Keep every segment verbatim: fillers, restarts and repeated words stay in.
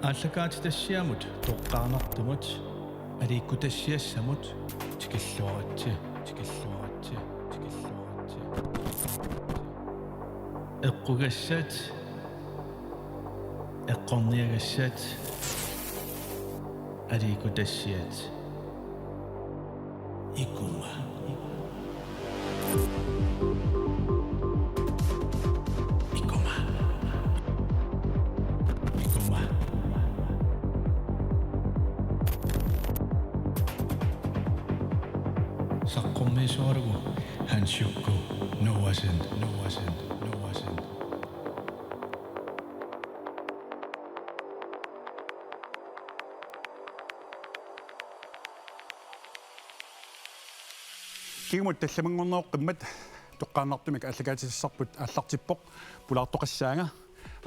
Aallakaatitassiamut toqqaannartumut aliikkutassiassamut tikilluaritsi, tikilluaritsi, tikilluaritsi. Eqqugassat, eqqorniagassat, aliikkutassiat. Ikuma. Ikuma. Ikuma. Saqqummiisuarugu Hans Jukku Noahsen, Noahsen, Noahsen. Kingumut tallimanngornerup qimmat toqqaannartumik aallakaatitassarput aallartippoq, pulaartoqassaanga.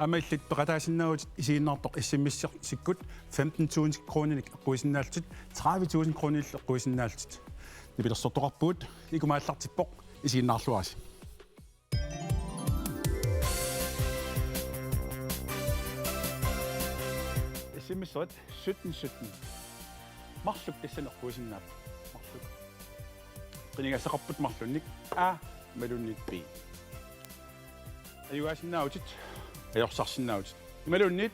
Aamma illit peqataasinnaavutit isiginnaartoq S M S-ikkut femten tusind kroninik eqquisinnaallutit, tredive tusind kroninik eqquisinnaallutit. Nipilersortoqarpugut, Ikuma aallartippoq, isiginnaarluarisi. S M S-erit sytten sytten. Marluk tassani eqquisinnaapput. Marluk. Qinigassaqarputit marlunnik A imaluunniit B. Ajugaasinnaavutit, ajorsarsinnaavutit. Imaluunniit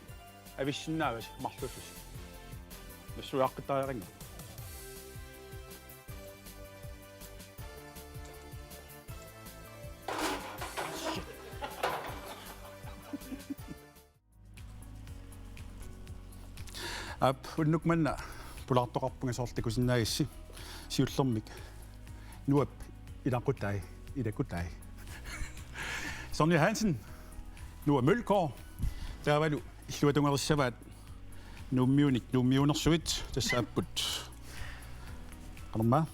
avissinnaavasi marluullusi. Nassuiaqqittariaqanngilaq. Aap, unnuk manna pulaartoqarpunga soorlu takusinnaagissi. Siullermik Noahp ilaqutai, ilaqutai. Sonja Hansen, Noah Mølgaard, taavalu illuatungerissavaat Nuummiunik, Nuummiunersuit tassaapput. Qanormaa?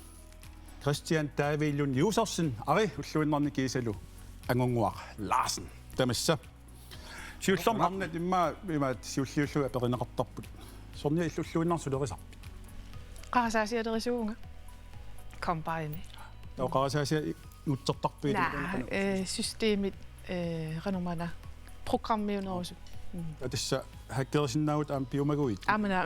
Christian David Lund Josefsen, Ari, ulluinnarni kiisalu Angunnguaq Larsen. Tamassa. Siullermik arnat immaqa imaat siulliullugit aperineqartarput. Sonja, illit ulluinnarni sulerisarpit? Qarasaasialerisuuvunga. Combine. Taava qarasaasiat i-, nutsertarpigit? Naa, qanoq? Eh, systemit, eh, qanormaana programmiunerusut. Mm. Ja, tassa hackerisinnaavutit aamma piumaguit. Aamma naa.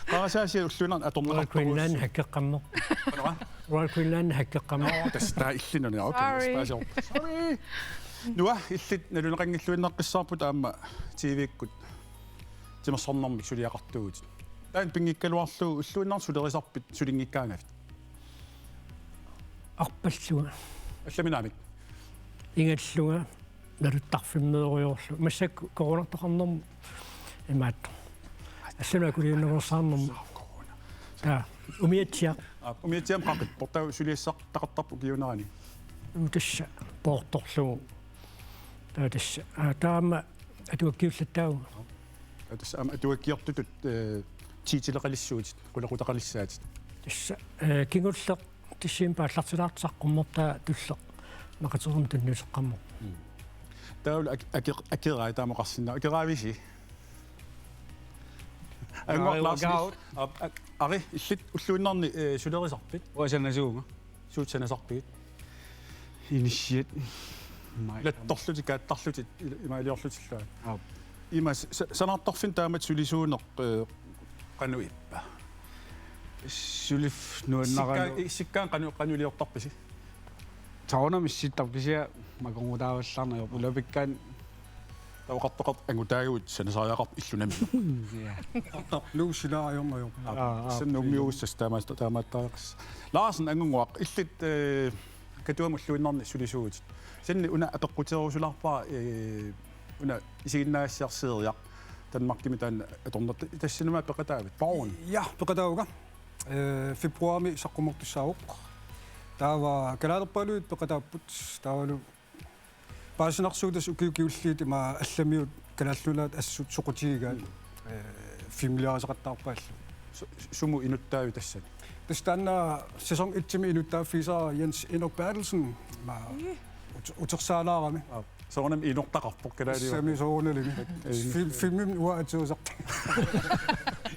Qarasaasiat ulluinnarni atorneqartorujussuit. Royal Greenland hackeqqammerpoq. Qanoq? Royal Greenland hackeqqammerpoq. Nå, tassa taava illinuni. Okay, sorry. Sorry. Sorry. Noah, illit naluneqanngilluinnaqqissaarput aamma T V-kkut timersornermik suliaqartuuvutit. Taanna pinngikkaluarlugu ulluinnarni sulerisarpit sulinngikkaangavit? Arpallunga. Allami naamik. Ingallunga naluttarfimmeerujoorlunga. Massakkut coronartoqarnermut imaattoq. Allanut akuliunnaveersaarnermut. Taava umiatsiaq. Aap, umiatsiaq qaqippoq, taava suliassaqartaqartarpoq ukiuunerani. Uu, tassa poortorlugu. Taava tassa. Aa, taava aamma atuakkiullattaarpunga. Taava tassa aamma atuakkiortutut, eh, tiitileqalissuutit, qulequtaqalissaatit. Tassa, eh, kingulleq December aallartilaartoq saqqummertaa Tulleq naqaterami tunniuteqqammerpoq. Mm. Taavalu ak-, akeq-, akerai taama oqarsinnaa-, akeraavisi? Angunnguaq Larsen. Aap, ak-, Ari, illit ulluinnarni, eh, sulerisarpit? Uanga sanasuuvunga. Suut sanasarpigit? Inissiat. Mai. Lattorlutit, kaattarlutit, il-, imaaliorlutillu. Aap. Ima sa-, sanaartorfinni taamatut sulisuuneq, eh, qanoq ippa? Suliffik nuannarani. Issikkaa-, issikkaanni qanoq, qanoq iliortarpisi? Soorunami issittarput, kisianni makornutaavallaarneq ajorpoq, ulapikkaanni. Taava oqartoqarpoq angutaaguit sanasariaqarput illu nammineq. Ja. Oqartarpoq Nuuk sinaariorneq ajorpoq. Aa, aa, tassa Nuummiuussasut taamaat-, taamaattariaqassasut. Larsen, Angunnguaq, illit, eh, Katuami ulluinnarni sulisuuvutit. Kisianni una apeqquterusulaarpara, eh, una isiginnaagassiarsieriaq Danmarkimi taanna atornertut, tassunga peqataavit? Borgen? Ja, peqataavunga. Eh, februarimi saqqummertussaavoq. Taava kalaalerpaaluit peqataapput. Taavalu paasinarsuutas ukiut kingulliit ima allamiut Kalaallit Nunaat assut soqutigigaat, eh, filmiliarisaqattaarpaallu. Su-, sumut inuttaavit tassani? Tassa taanna sæson et-imi inuttaaffigisara Jens Enok Berthelsen, ima ut-, utersaalaarami. Aap. Soorunami inortaqarpoq kalaaliua. Tassami soorunalimi. Ei. Fil-, filmimut uanga atuisartagaq.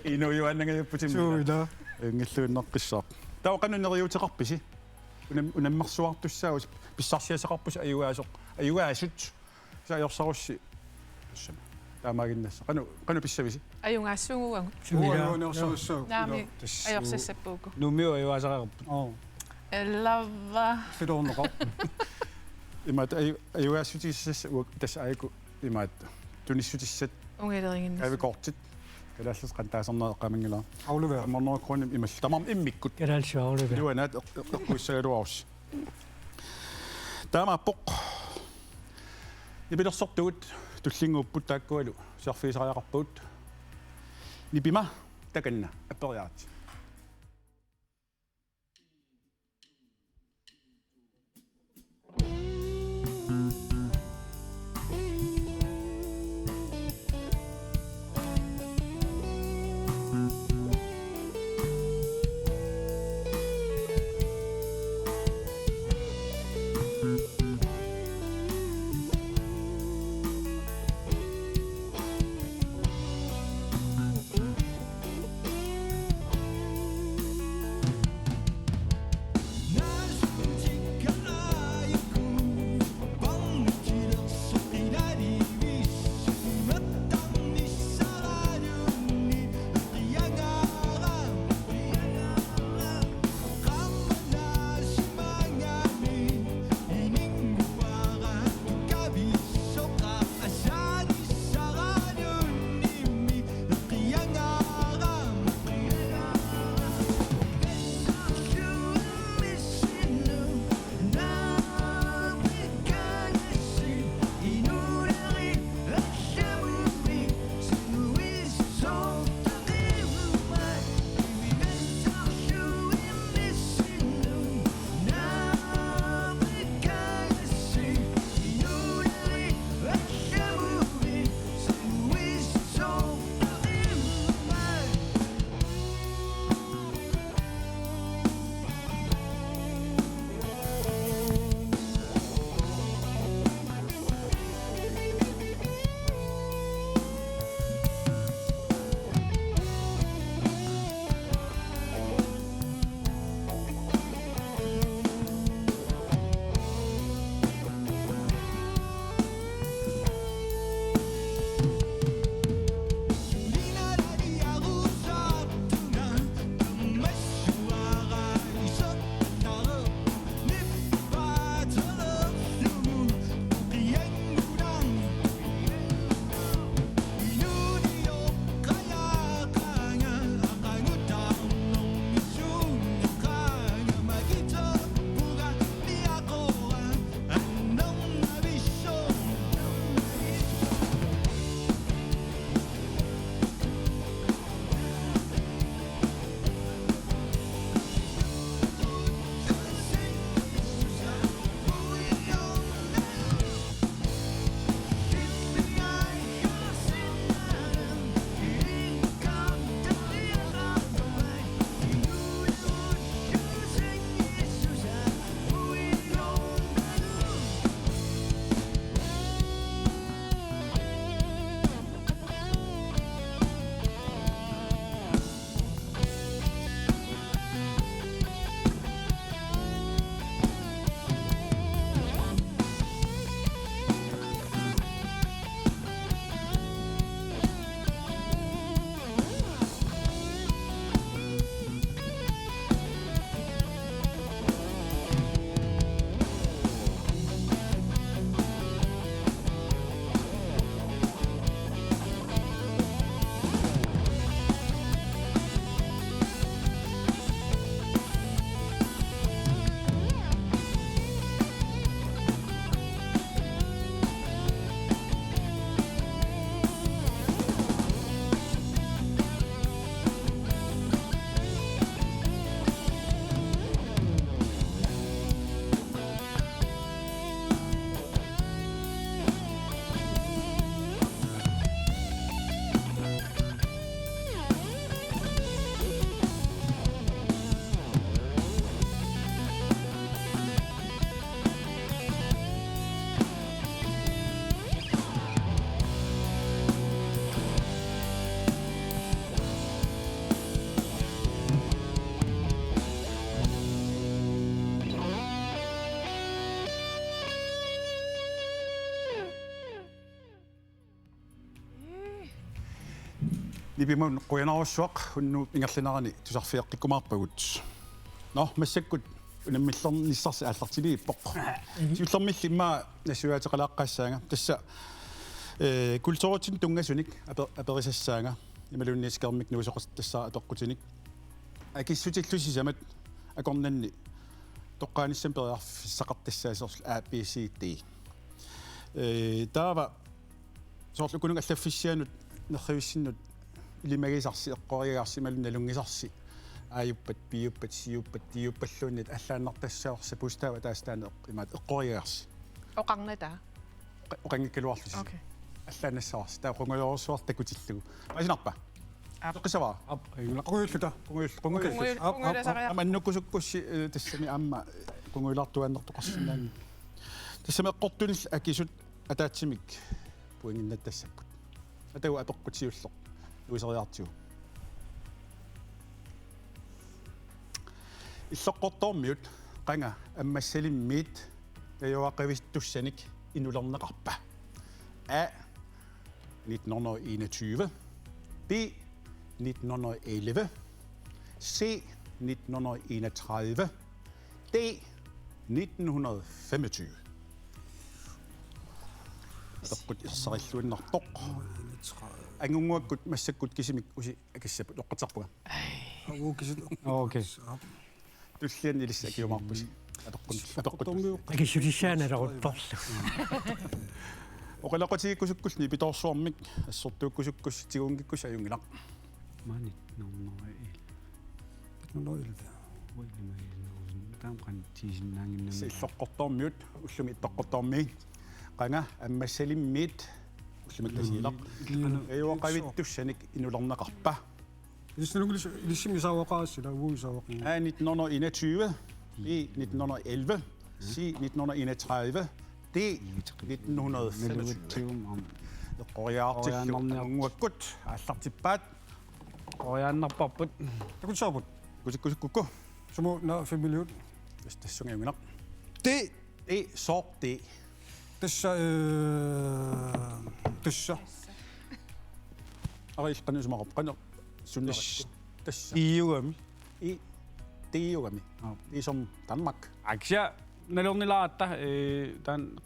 Inuujuaannangajapputit. Suu, ila. Angilluinnaqqissaaq. Taava qanoq neriuuteqarpisi? Unam-, unammersuartussaavusi, pissarsiassaqarpusi ajugaasoq, ajugaasut. Kisianni ajorsarussi. Tassami. Taamaaginnassaaq. Qanoq, qanoq pissavisi? Ajugaassuugut uagut. Sumila. Naamik, Uanuarsorissuu. Ajorsassappugut. Nuummiut ajugaasaqarput. Oo. Ellava. Siloorneqar. Imaat aju-, ajugaassutigisassat uagut tassa aajuku imaat tunissutissat. Ungileriginnassaaq. Gavekortit. Kalaallisut qantaasarnaa eqqaamanngilara. Aflevere. Femhundrede kroner imal. Tamarmik immikkut. Kalaallisut aflevere. Iluanaat eq-, eq-, eqquissagaluarussi. Taamaappoq. Nipilersortugut tullinnguupput taakkualu surfisariaqarpagut. Nipima takanna apperiarit. Nipimut qujanarsuaq, unnuup ingerlanerani tusarfigeqqikkumaarpagut. Nå, massakkut unammillernissarsi aallartiliippoq. Siullermilli immaqa nassuiaateqalaaqqaassaanga. Tassa, eh, kulturitsinnut tunngasunik ape-, aperisassaanga. Imaluunniit skærmik nuisoqartassaaq apeqqutinik. Akissutillu sisamat akornanni toqqaanissamut periarfissaqartassaasoq A B C D. Eh, taava soorlu ukununga allaffissianut nerrivissinnut ilimagisarsi, eqqoriagarsi imaluunniit nalunngisarsi. Aajuppat, B-uppat, C-uppat, D-uppalluunniit allaannartassavarsi bogstav ataasiinnaq imaat eqqoriagarsi. Oqarnata. Oqa-, oqanngikkaluarlusi. Okay. Allaannassavarsi. Taava qungujorujussuartut takutillugu. Paasinarpa? Aap. Toqqissavara? Aap, ajunngilaq. Qungujulluta. Qungujul-, qungujulluta. Qungujul-, aap, aap, qungujulluta aap. Aamma nukkusukkussi, eh, tassami aamma qungujulaartuaannartoqarsinnaanngilaq. Tassami eqqortunillu akisut ataatsimik pointinnatassapput. Atagu apeqqut siulleq nuiseriartigu. Illoqqortoormiut qanga ammassalimmiit najugaqavittussanik inulerneqarpa? A, nitten hundrede og enogtyve. B, nitten hundrede og elleve. C, nitten hundrede og enogtredive. D, nitten hundrede og femogtyve. Apeqqut ersarilluinnartoq. Angunnguakkut massakkut kisimik usi akissapput, oqqatsarpunga. Aa, uu, kisit. Okay. Tulliani ilissi akiumaarpusi. Apeqqut, apeqqut. Akissutissaanaleruttorlu. Oqaloqatigikkusukkulli nipitoorsuarmik, assortuukkusukkussi tiguunngikkussi ajunngilaq. Maani nummer et. Nummer et. Taama qanoq tiisinnaannginnami. Illoqqortoormiut ullumi illoqqortoormi. Qanga ammassalimmiit ullumi tasiilaq. Najugaqavittussanik inulerneqarpa? Ilissi nungulis-, ilissi isaavaqaasi, ila uu isaavaqaasi. A, nitten hundrede og enogtyve. B, nitten hundrede og elleve. C, nitten hundrede og enogtredive. D, nitten hundrede og femogtyve. Eqqoriartillu angunnguakkut aallartippaat. Qoriaannarparput. Takussaapput. Kusikkusukkukku. Sumut na femiliut. Tas-, tassunga ajunngilaq. D. D, sooq D. Tassa, eh, tassa. Ari ilqanusumaqarpoq qanoq sunnerakku. Tassa. Iugami. I, D-ugami. Aa. Ligesom Danmark. Aksia nalornilaaratta, eh, taanna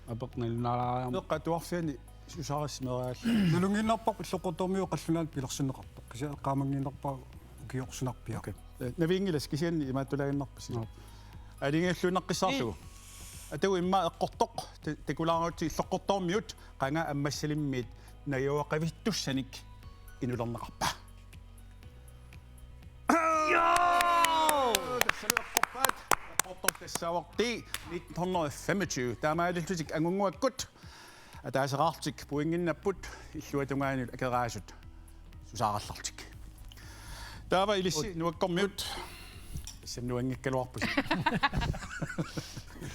apeq nalunaalaariarmat. Peqqa atuarfiani susaarassi meeraallu. Nalunngiinnarparput illoqqortoormiut qallunaatut pilersinneqartoq. Kisianni eqqaamanngiinnarpara ukiorsinnarpiaq. Okay. Eh, naviinngilas kisianni imaattulaaginnarpasi. Aa. Aalajangiulluinnaqqissaarlugu. Atagu immaqa eqqortoq, ta-, takulaarutsigit illoqqortoormiut, qanga ammassalimmiit najugaqavittussanik inulerneqarpa? Joo! Tassalu eqqorpaat, eqqortoq tassaavoq D, nitten hundrede og femogtyve. Taamaalillutik angunnguakkut ataaseqarlutik pointiinnapput, illuatungaanut akeraasut susaarallarlutik. Taava ilissi nuakkormiut. Tassa nuanngikkaluarpusi.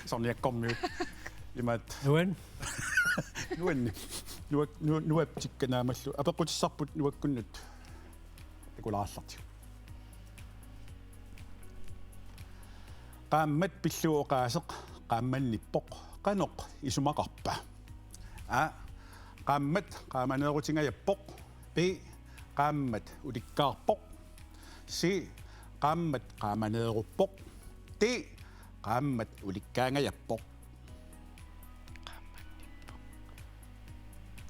Sorniakkormiut. Imaat. Nuan. Nuanni. Nuak-, nu-, nuap tikka naamallu. Apeqqutissarput nuakkunnut takulaarallartigu. Qaammat pillugu oqaaseq qaammannippoq, qanoq isumaqarpa? A, qaammat qaamaneerutingajappoq. B, qaammat ulikkaarpoq. C, qaammat qaamaneeruppoq. D, qaammat ulikkaangajappoq.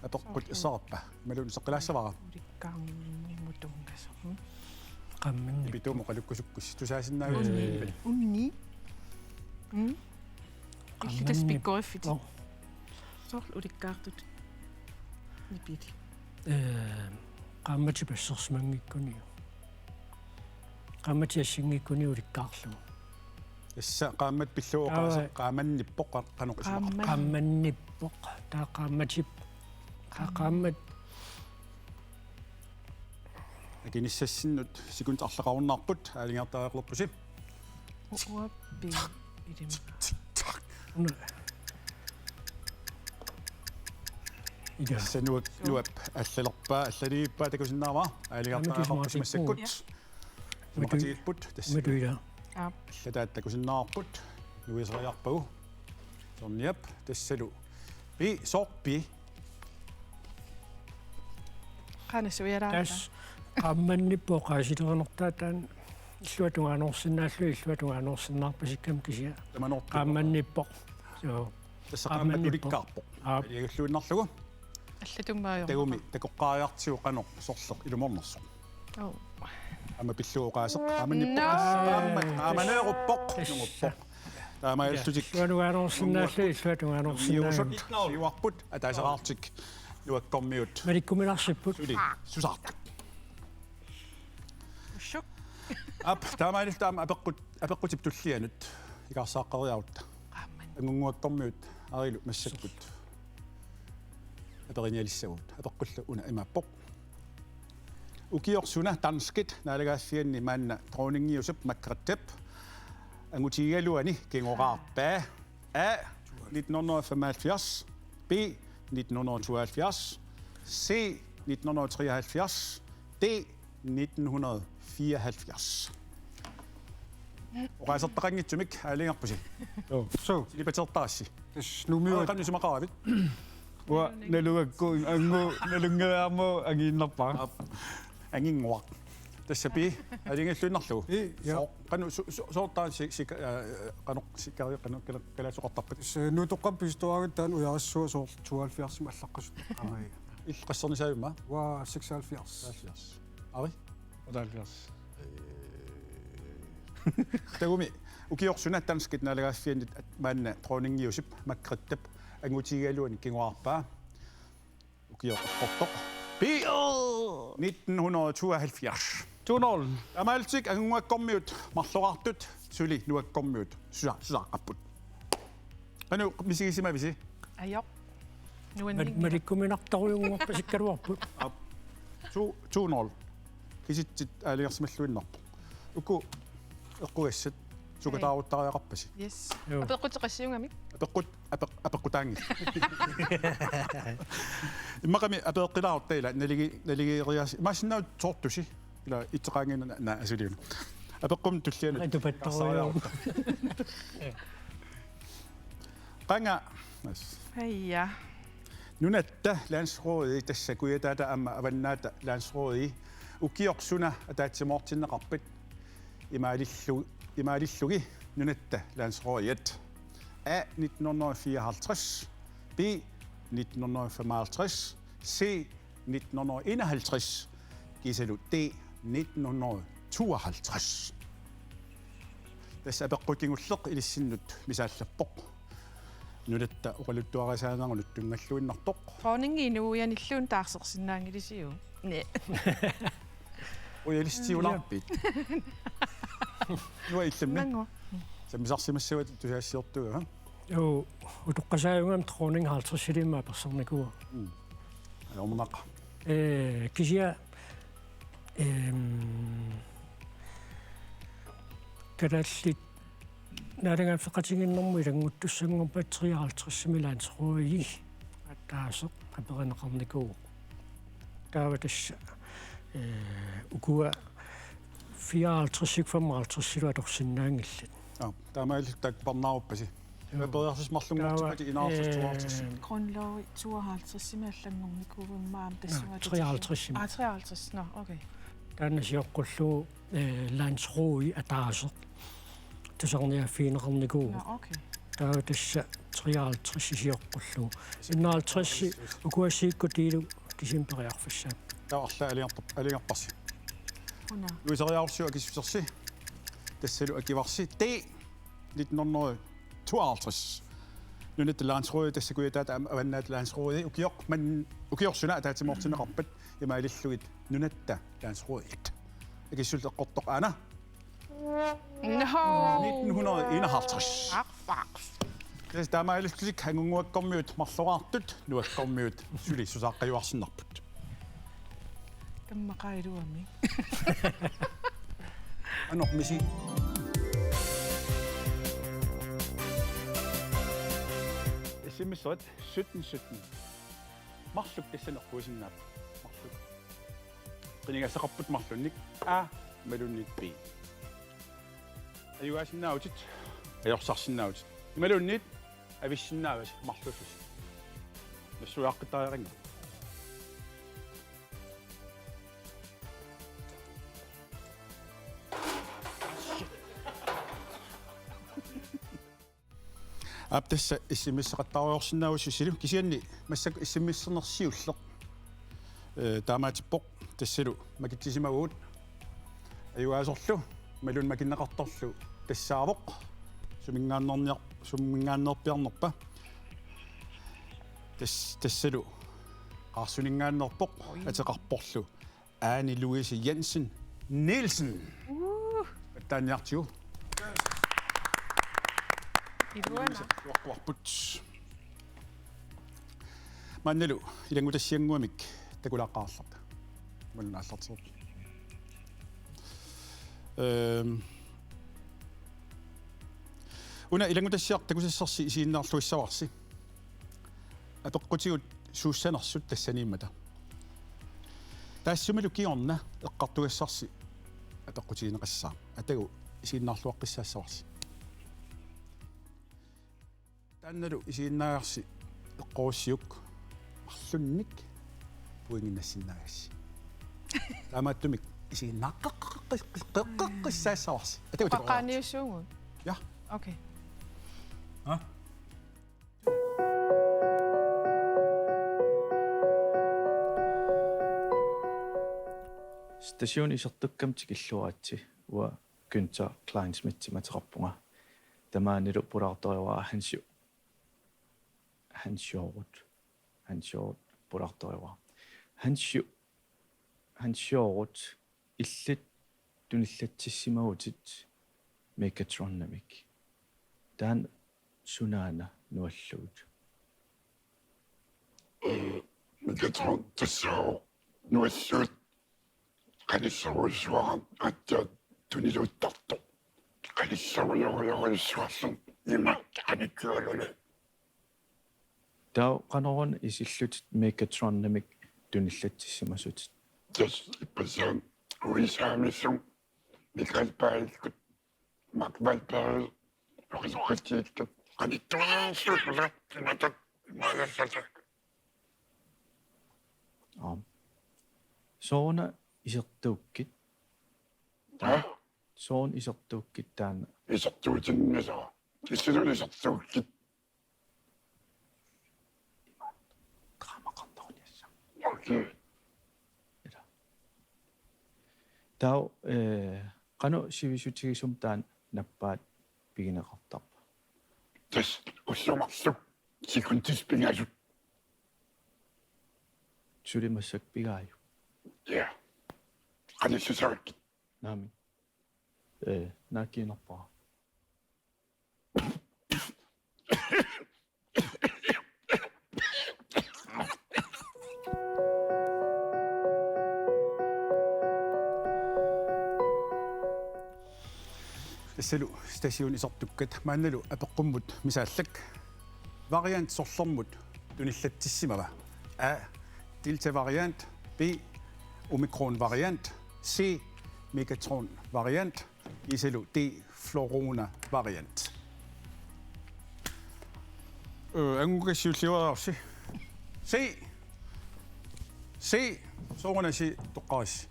Apeqqut ersareerpa? Imaluunniit seqqilaassavara? Ulikkaarninnut tunngasoq. Qaammanni. Nipituumut oqalukkusukkussi tusaasinnaavit? Unni. Unni. Mm. Illit tassa pikkoriffitit. Soorlu ulikkaartut. Nipiit. Eh, qaammatip assersimanngikkuniuk. Qaammatip assinngikkuniuk ulikkaarlugu. Tassa qaammat pillugu oqaaseq. Aa. Qaamannippoq qa-, qanoq isumaqarpa? Qaamman-, qaammannippoq. Taava qaammatip. Taava qaammat. Akinissassinnut sekundit arlaqarunnaarput, aalajangiartariaqalerpusi. Uappi ilima. Una. Ida. Tassa nuak-, nuap allalerpaa, allaliippaa takusinnaavara, aalajangiartariaqarpusi massakkut. Matuipput, tassa. Matuila. Aap. Allataat takusinnaavarput, nuiseriarpagu. Sorniap, tassalu. Pi, sooq pi. Qanassuialaarta. Tassa qaammannippoq oqaasilerinertaa taanna illuatungaanoorsinnaallugit illuatungaanoorsinnaarpasikkami kisianni. Tamanorta. Qaammannippoq. Soo. Tassa qaammat qaammannippoq. Ulikkaarpoq. Aap. Aliagilluinnarlugu. Allatummaajor. Tagumi takoqqaariartigu qanoq sorleq ilumoornersoq. Oo. Aamma pillugu oqaaseq. Qaammanni. No. Qaammat, qaamaneeruppoq. Yes. Nunguppoq. Taamaalillutik. Illuatungaanoorsinnaallugit illuatungaanoorsinnaallugit. Siuarput ataaseraarlutik. Nuakkormiut. Malikkuminarsippput. Suli. Susaartut. Ussuk. Aap, taamaalilluta aamma apeqqut, apeqqutip tullianut. Ikaarsaaqqeriarutta. Qaammat. Angunnguakkormiut Arilu massakkut. Aperinialissagut. Apeqqullu una imaappoq. Ukioq suna danskit naalagaaffianni maanna dronningiusup Margrethep angutigigaluani kingoraarpaa? A. Nitten hundrede og femoghalvfjerds. B. Nitten hundrede og tooghalvfjerds. C. Nitten hundrede og treoghalvfjerds. D. Nitten hundrede og fireoghalvfjerds. Oqaasertaqanngitsumik aalajangerpusi. Joo. Suu. Silipateertarassi. Tassa Nuummiut. Qanoq isumaqaravit? Uanga nalugakku, angut nalunngiviarmut angiinnarpara. Aap. Anginnguaq. Tassa Pi, aalajangiilluinnarlugu. Ii, ja. Soo, qanoq su-, su-, soorlu taanna si-, si-, eh, qanoq sikari, qanoq kala-, kalaallisoqartarpat? Tassa Nuuttoqqami pisuttuaraakkit taanna ujarassuaq soorlu tooghalvfjerdsimi allaqqasut. Aamma. Illit qassernisaajumaa? Uanga seksoghalvfjerds. Seksoghalvfjerds. Ari? Otteoghalvfjerds. Tagumi ukioq suna danskit naalagaaffianni maanna dronningiusup Margrethep angutigigaluani kingoraarpaa? Ukioq eqqortoq. Pi. Nitten hundrede og tooghalvfjerds. To nul. Taamaalillutik Angunnguakkormiut marloraartut suli Nuakkormiut susa-, susaaqqapput. Qanoq misigisimavisi? Ajoq. Nuanninngilaq. Mal-, malikkuminartorujunnguarpasikkaluarput. Aap. To, to nul. Kisitsit aalajangersimalluinnarpoq. Uku eqqugassat sukataaruttariaqarpasi. Yes. Joo. Apeqqutit qassiugamik? Apeqqut, apeq-, apeqqutaanngillat. Immaqami apeqqilaarutta ila naligi-, naligiirias-, imaassinnaavoq soortusi. Ila itseqaanngina na-, na-, asuliuna. Apeqqummi tullianut. Qanga. As. Hej. Nunatta Landsrådi, tassa Kujataata aamma Avannaata Landsrådi. Ukioq suna ataatsimoortinneqarpat imaalillu-, imaalillugu Nunatta Landsrådiat? A. Nitten hundrede og fireoghalvtreds. B. Nitten hundrede og femoghalvtreds. C. Nitten hundrede og enoghalvtreds. Kiisalu D. Nitten hundrede og tooghalvtreds. Tassa apeqqut kingulleq ilissinnut misaallappoq. Nunatta oqaluttuarisaanerunut tunngalluinnartoq. Dronningi inuujanilluunniit taarsersinnaanngilisiuk? Næ. Ujalissutigilaarpit? Nua illimmi? Nangua. Sammisarsimassavat tusagassiortugaa, ha? Joo, utoqqasaajugami dronning halvtredsilimmik apersornikuuara. Mm. Ajornaq. Ee, kisianni, ehm, kalaallit naalagaaffeqatigiinnermut ilannguttussanngorpat treoghalvtredsimi Landsrådi ataaseq aperineqarnikuuvoq. Taava tassa, eh, ukua fireoghalvtredsikkut femoghalvtredsilu atorsinnaanngillat. Aa, taamaalilluta taakku parnaaruppasi. Joo. Periarfissat marluk taava, marluk inaarsas eh, tooghalvtreds. Grundlovi tooghalvtredsimi allanngornikuuvimmi aamma. Nå, tassunga treoghalvtredsimi. Aa, treoghalvtreds. Nå, okay. Taanna sioqqullugu, eh, Landsrådi ataaseq tusarniaaffigineqarnikuuvoq. Nå, okay. Taava tassa treoghalvtreds sioqqullugu. Enoghalvtreds ukuassiikkut ilu kisimi periarfissaappat. Taava arlaat aalajangertar-, aalajangerparsi. Una. Nuiseriaarussiuk akissutersi. Tassalu akivarsi. D. Nitten hundrede tooghalvtreds. Nunatta Landsrådi, tassa Kujataata aamma Avannaata Landsrådi, ukioq man-, ukioq suna ataatsimoortinneqarpat imaalillugit Nunatta Landsrådiat. Akissuteqqortoq aana. Nå. Nitten hundrede enoghalvtreds. Aq, aq. Tassa taamaalillutik Angunnguakkormiut marloraartut, Nuakkormiut suli susaaqqajuarsinnarput. Kammaqailuami. Anormisi. S M S-erit sytten sytten. Marluk tassani eqquisinnaapput. Marluk. Qinigassaqarput marlunnik A imaluunniit B. Ajugaasinnaavutit, ajorsarsinnaavutit. Imaluunniit avissinnaavasi marluullusi. Nassuiaqqittariaqanngilaq. Aap, tassa S M S-eqattaarujoorsinnaavusi Silu, kisianni massakkut S M S-erneq siulleq, eh, taamaatippoq, tassalu makitsisimavugut. Ajugaasorlu imaluunniit makinneqartorlu tassaavoq. Suminngaanneerniar-, suminngaanneerpiarnerpa? Tas-, tassalu Qaarsuninngaanneerpoq. Oj. Ateqarporlu Ane Louise Jensen Nielsen. Uh. Pattaaniartigu. Iluana. Iluaqquarput. Maannalu ilanngutassiannguamik takulaaqqaarlarta. Imaluunniit aallartilerput. Ehm. Una ilanngutassiaq takusassarsi isiginnaarluissavarsi. Apeqqutigut suussanersut tassaniimmata. Taassumalu kingorna eqqartugassarsi apeqqutigineqassaaq. Atagu isiginnaarluaqqissaassavarsi. Taannalu isiginnaagarsi eqqorussiuk marlunnik pointit nassinnaagassi. Taamaattumik isiginnaaqqeqqeqqissaassavarsi. Atagu takoraarsi. Qaqqaaniussuugut? Ja. Okay. Ha? Station isertukkama tikilluaritsi, uanga Günther Kleinschmidtimik ateqarpunga. Tamaanilu pulaartorivara Hansi-, Hansiorut. Hansiorut pulaartorivara. Hansi-, Hansiorut, illit tunillatsissimavutit Megatronimik. Taanna sunaana nuallugit? Ee, Megatron tassaavoq nuallugit. Qanillerujussuara aatsaat tuniluuttartoq. Qanillerujorujorujussuarluni ima qanittualuni. Taava qanoruna isillutit Megatronimik tunillatsissimasutit? Tassa ippassaq U S A-misut Michael Bay-ikkut Mark Wahlberg oqaloqatigiikkat qanittuaarsuulat imatut imaallassasut. Aap. Sooruna isertuukkit? Ha? Sooruna isertuukkit taanna? Isertuutinnisara. Isiluni isertuukkit. Imaattoq. Qaamaqartorniassaq. Okay. Ila. Taava, eh, qanoq sivisutigisumik taanna nappaat pigineqartarpa? Tassa ullut marluk sekundit pingasut. Suli massakkut pigaajuk? Ja. Qanillisarakkit. Naamik. Eh, naakkiinnarpara. Tassalu station isertukkat maannalu apeqqummut misaallak. Variant sorlermut tunillatsissimava? A, Delta variant, B, Omicron variant, C, Megatron variant, kiisalu D, Florona variant. Øh, angukassiulliuaarsi. C. C. Soorunasi toqqarissi.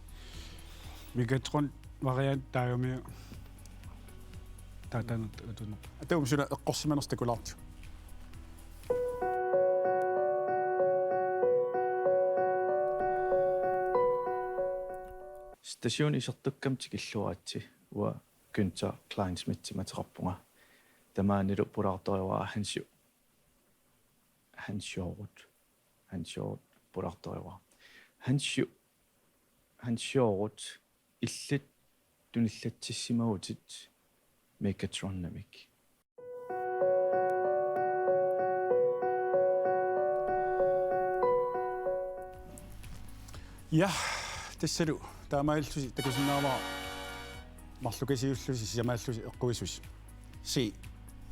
Megatron variant taagami taataanut utunut. Ataum suna eqqorsimanersoq takulaartigu. Station isertukkama tikilluaritsi, uanga Günther Kleinschmidtimik ateqarpunga. Tamaanilu pulaartorivara Hansi-, Hansiorut. Hansiorut pulaartorivara. Hansi-, Hansiorut illit tunillatsissimavutit Megatronimik. Ja, tassalu taamaalillusi takusinnaavara marlukasiullusi sisamaallusi eqquisusi. C.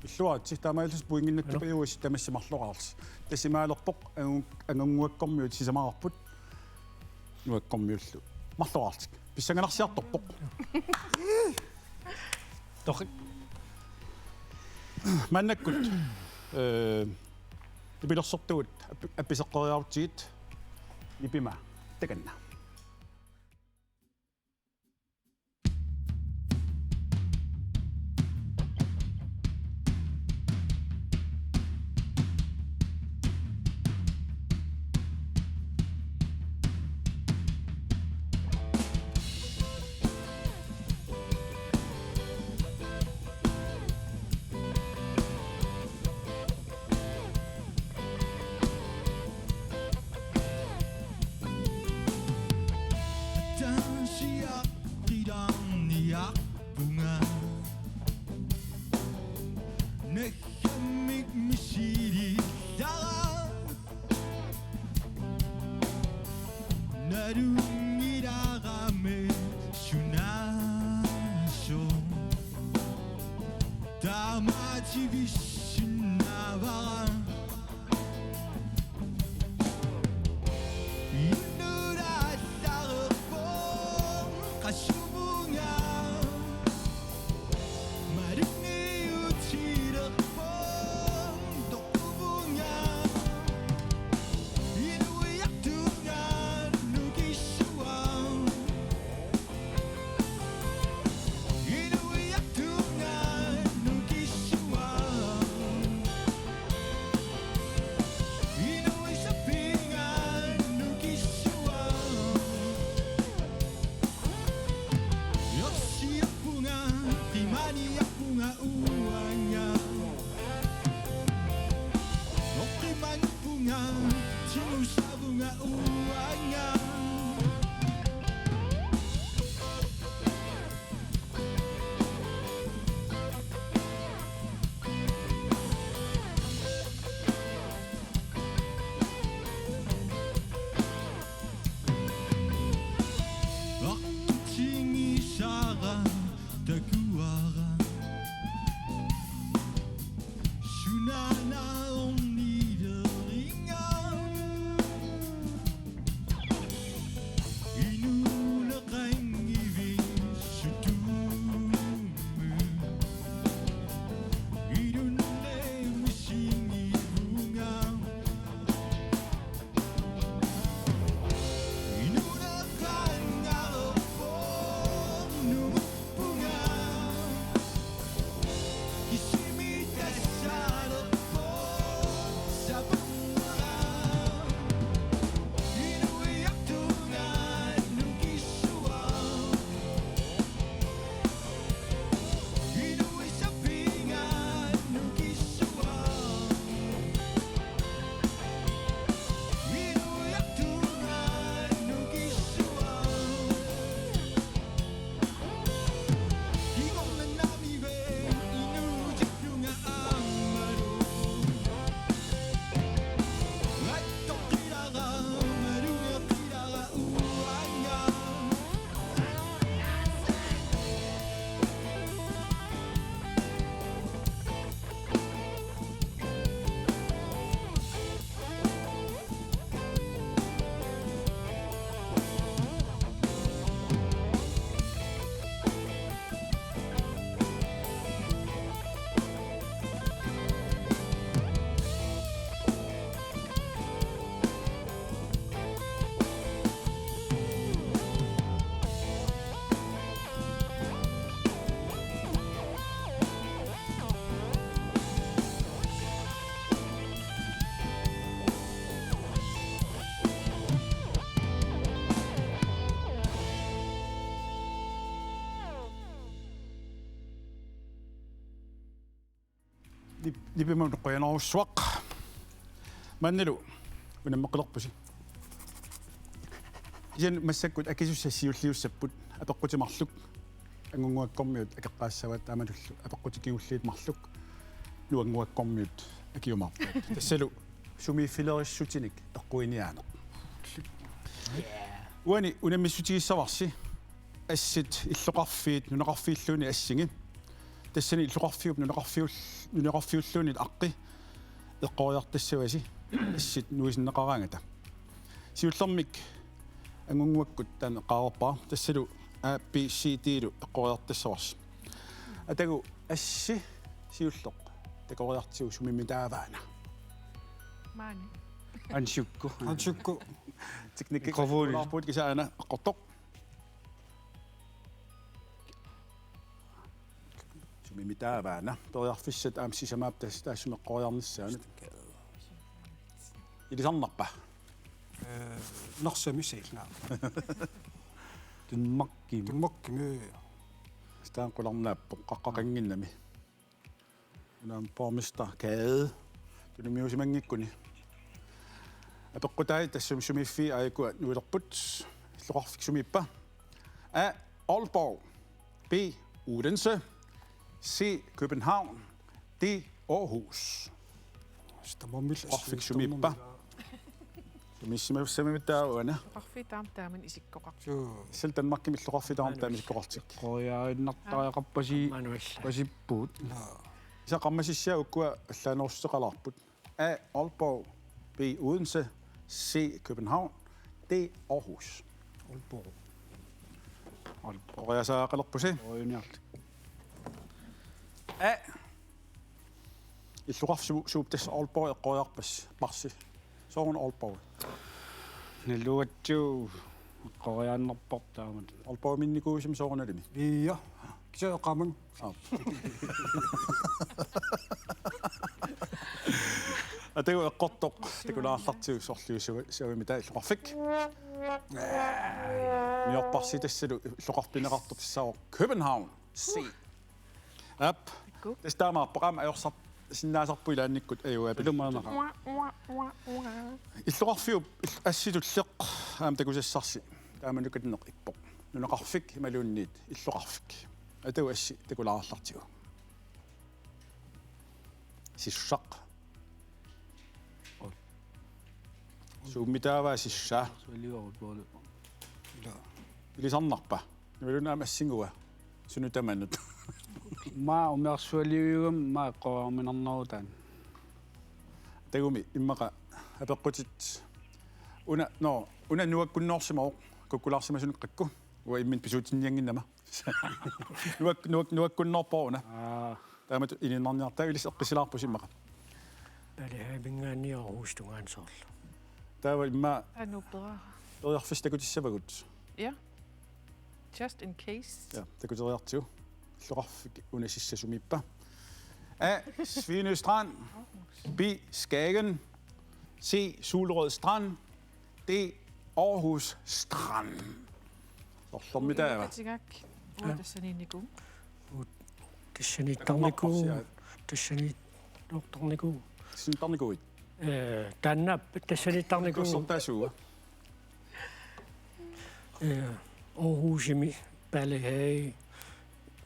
Pilluaritsi taamaalillusi pointinnattupajuusi tamassi marloraarsi. Tasimaalerpoq angu-, angannguakkormiut sisamaqarput. Nuakkormiullu. Marloraartik. Pissanganarsiartorpoq. Torrik. Maannakkut, øh, nipilersortugut ap-, appiseqqeriarutsigit nipima takanna. Misilittara nalunngilarami sunaasoq taamaativissinnaavara. Innuttalerpoq qasuvunga malunngiutilerpoq toquvunga inuiartunga nukissavara. Inuiartunga nukissavara. Inuit sapinnga nukissavara. Ersiarpunga, qimaniarpunga uanga. Oqimangippunga, tigusavunga uanga. Artutingisara takuara. Sunaana ornileringa. Inuuneqanngivit sutuummi. Ilunneq misingivunga. Inuuneqanngilaq nunguppunga. Isimitassalerpoq sapammara. Inuiartunga nukissavara. Inuit sapinnga nukissavara. Inuiartunga nukissavara. Nip-, nipimut qujanarsuaq. Maannalu unammeqqilerpusi. Kisianni massakkut akisussat siulliussapput apeqqutit marluk. Angunnguakkormiut akeqqaassavat taamatullu apeqqutit kingulliit marluk nuannguakkormiut akiumaarpaat. Tassalu sumiiffilerissutinik eqquiniaaneq. Uani unammissutigissavarsi assit illoqarfiit nunaqarfiilluunniit assingi. Tassani illoqarfiup nunaqarfiul-, nunaqarfiulluunniit aqqi eqqoriartassavasi assit nuisinneqaraangata. Siullermik angunnguakkut taanna eqqaareerpara. Tassalu A, B, C, D-lu eqqoriartassavarsi. Atagu assi siulleq takoriartigu sumimmitaavaana? Maani. Ansiukku. Ansiukku. Teknikki. Mikrofoni. Laarpuut kisaana eqqortoq. Sumimmitaavaana. Periarfissat aamma sisamaapput tas-, taassuma eqqoriarnissaanut. Ilisarnarpa? Eh, Narsami siilnaa. Danmarkimi. Danmarkimi. Staan qularnaappoq qaqqaqannginnami. Una borgmestergade. Tunniusimanngikkuni. Apeqqutai tassami sumiiffii aajuku nuilerput. Illoqarfik sumiippa? A, Aalborg. B, Odense. C, København. D, Aarhus. Tamarmik illoqarfik sumiippa? Sumiissimassammi taava uanga. Illoqarfiit taama taamani isikkoqarput. Suu. Tassa Danmarkimi illoqarfiit taama taama isikkoqartik. Eqqoriaannartariaqarpasi. Manual. Pasippugut. Naa. Kisianni qarmasissiat ukua allaanerussuteqalaarput. A, Aalborg. B, Odense. C, København. D, Aarhus. Aalborg. Aalborg. Eqqoriasaaqalerpusi. Eqqoriarniarlugu. A. Illoqarfik su-, suuppa tassa Aalborg eqqoriarpassi, -parsi. Sooruna Aalborg? Nalugatsigu eqqoriaannarpoq taamatut. Aalborgiminnikuuisimi soorunalimi? Ia. Kisianni eqqaamanga. Aap. Atagu eqqortoq takulaartartigu sorliussua-, -suami taava illoqarfik. Niorparsi tassalu illoqarfigineqartoq tassaavoq København. C. Aap. Takuuk. Tassa taamaappoq aamma ajorsar-, sinnaasarput ilaannikkut ajugaapillugu. Ilumaaneqaaq. Illoqarfiup ill-, assi tulleq aamma takusassarsi. Taama nukatinneq ippoq. Nunaqarfik imaluunniit illoqarfik. Atagu assi takulaarallartigu. Sissaq. Oi. Suummi taava sissaa? Sualiorpoq. Ila. Ilisarnarpa? Imaluunniit aamma assingua. Sunut tamanut. Maa umiarsualiuigami maa eqqoriarminarnerutaa. Tagummi immaqa apeqqutit. Una, nå, una nuakkunnoorsimavoq kukkulaarsimasunut qakku. Uanga imminut pisuutinniannginnama. Nuak-, nuak-, nuakkunnoorpoq una. Aa. Taamatut ilinniarniartaa ilissi eqqissilaarpusi immaqa. Ballyhae-minngaanniit Aarhusip tungaanut soorlu. Taava immaqa Aa, nuupperaara. Periarfissat takutissavagut. Ja. Just in case. Ja, takuteriartigu. Illoqarfik una sissaq sumiippa? A, Svinø Strand. B, Skagen. C, Solrød Strand. D, Aarhus Strand. Sorlermi taava? Uingatigak. Uanga tassaniinnikuuvunga. Uanga tassaniittarnikuuvunga. Tassaniittarnikuuvunga. Tassaniittarnikuuit? Ee, taanna tassaniittarnikuuvunga. Kussortaasua. Ee, Aarhusimi Ballyhae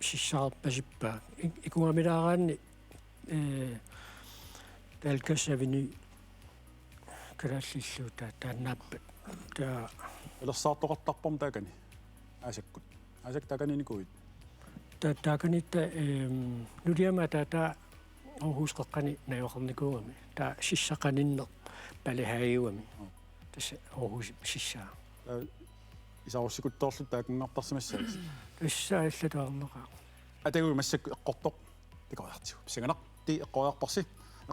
sissaarpasippaat. Ik-, ikugamilaaraanni, ee, Dalgas Avenue kalaallillu ta-, taannaappat. Ta- Pilersaartoqartarpoq taakani. Aasakkut. Aasakkut taakaniinnikuuit? Ta-, taakaniitta, ehm, nuliama ta-, taava Aarhusip qeqqani najugaqarnikuugami. Taava sissaq qaninneq Ballyhae-ugami. Aa. Tassa Aarhusip sissaa. Taava isarussikuttoorluta taakanngartarsimassavat. Tassa allatut ajornaqaaq. Atagu massakkut eqqortoq. Takoriartigu. Pissanganaq. D eqqoriarparsi.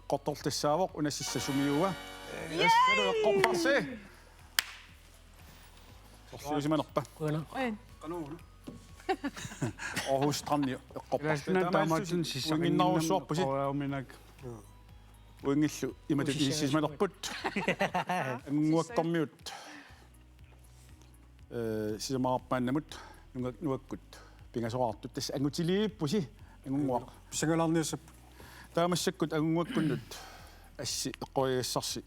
Eqqortorlu tassaavoq una sissaq sumiua. Yay! Tassalu eqqorparsi. Sorliusimanerpa? Qujanaq. Oi. Qanuuna. Aarhus Strandi eqqorparsi. Ilaasinaan taamaattunik sissaannginnami uinginnarujussuarpusi. Eqqoriarminak. Uinngillu imatut inississimalerput. Angunnguakkormiut. Ee, sisamararpaannamut nunga-, nuakkut pingasoraartut tassa angutiliippusi angunnguaq. Pissangalaarniassapput. Taava massakkut angunnguakkunnut assi eqqoriassarsi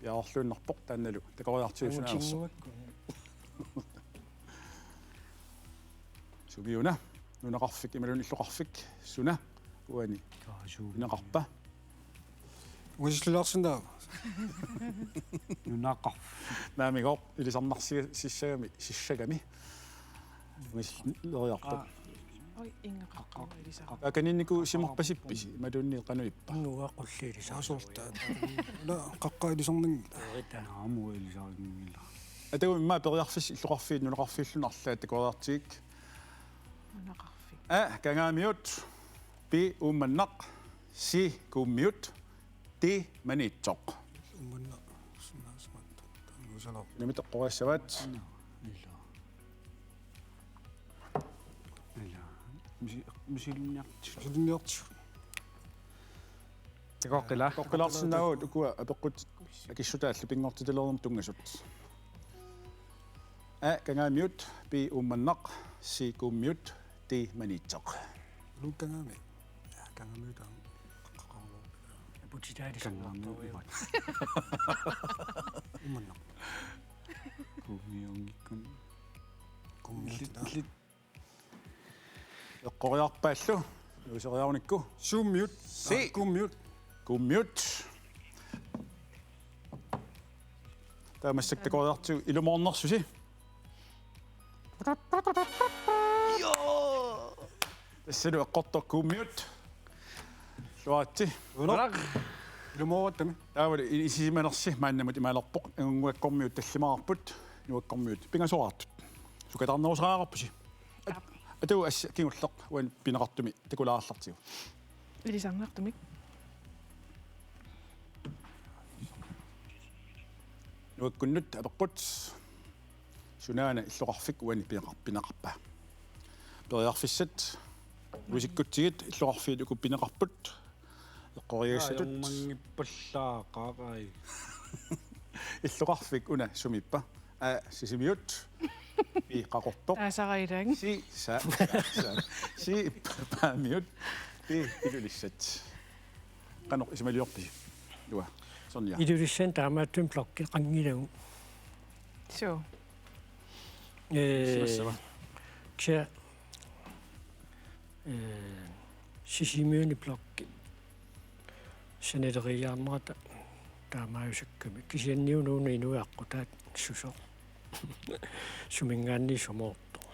piareerluinnarpoq taannalu takoriartigu suna anersoq. Angutinnguakkunnut. Sumiuna, nunaqarfik imaluunniit illoqarfik suna uani. Kaa, suu. Nunaqarpa? Ungasissusilaarsinnaava? Nunaqarfik. Naamigooq ilisarnarsi-, sissagami, sissagami. Ungasilleriarpoq. Oi, inga qaqqaq ilisara. Taakaniinnikuusimarpasippisi, imaluunniit qanoq ippa? Inga uanga qulleq ilisara. Aasorta. Una qaqqaq ilisarnanngilaq. Naamik ilisarnanngilaq. Atagu immaqa periarfissat illoqarfiit nunaqarfiulluni arlaat takoriartigik. Nunaqarfik. A, Kangaamiut. B, Uummannaq. C, Kuummiut. D, Maniitsoq. Uummannaq. Sunnaasimaattoq. Taanna usalaq. Unamit eqqoriassavaat. Ila. Ila. Misi-, misilinniartigu. Misilinniartigu. Takoqqila. Takoqqilaarsinnaavugut ukua apeqqutit akissutaallu pinngortitalernermut tunngasut. A, Kangaamiut, B, Uummannaq, C, Kuummiut, D, Maniitsoq. Lu Kangaamiut. Ja, Kangaamiut taanna. Aputitaali Kangaamiut. Uummannaq. Kuummiunngikkunik. Kuummiut. Lit-, lit-, Eqqoriarpaallu, nuiseriarunikku. Suummiut. Si. Aa, Kuummiut. Kuummiut. Taava massakkut takoriartigu ilumoornersusi. Tassalu eqqortoq Kuummiut. Illuaritsi. Uno. Ilumoortami. Taavalu i-, isisimanersi maannamut imalerpoq. Angunnguakkormiut tallimaarput. Nuakkormiut pingasoraartut. Sukataarnerusariaqarpusi. At-, atagu assut kingulleq uani pineqartumi takulaarallartigu. Ilisarnartumik. Nuakkunnut apeqqut: Sunaana illoqarfik uani pineqar-, pineqarpa? Periarfissat: Uisikkutsigit illoqarfiit uku pineqarput. Eqqoriassatut. Ajormanngippallaqaaq ai. Illoqarfik una sumiippa? A, Sisimiut. B, Qaqortoq. Taasarilaang. C, sa-, sa-, C, Paamiut. D, Ilulissat. Qanoq isumaliorpisi? Ilua. Sonja. Ilulissani taamaattumik blokkeqanngilagut. Suu. Ee, simassava? Kisianni, ee, Sisimiuni blokki sanileriiaarnerata taamaajusakkamik. Kisianni uunga inuiaqqutaat susoq. Suminngaanniit sumoortoq.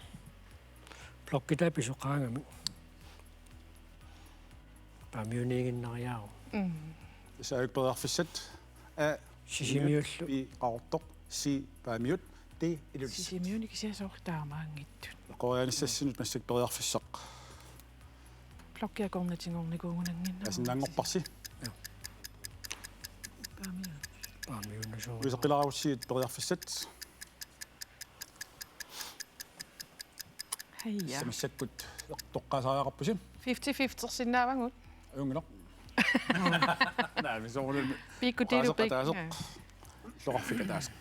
Blokki taava pisoqaagami. Paamiuniiginnariaavoq. Mm. Tassa periarfissat: A, Sisimiullu. B, Qaqortoq. C, Paamiut. D, Ilulissat. Sisimiuni kisianni soorlu taamaanngitsut. Eqqoriaanissassinut massakkut periarfissaq. Blokki akornatigornikuugunannginnami. Asinnaanngorparsi. Paamiut. Paamiunasuuvoq. Uiseqqilaarussigit periarfissat. Haja. Tassa massakkut toqqaasariaqarpusi. Fifty fifty-sinnaavagut. Ajunngilaq. Naamik, soorunami. Pikkutilu oqaaseq pik-, ataaseq. Ja. Illoqarfik ataaseq.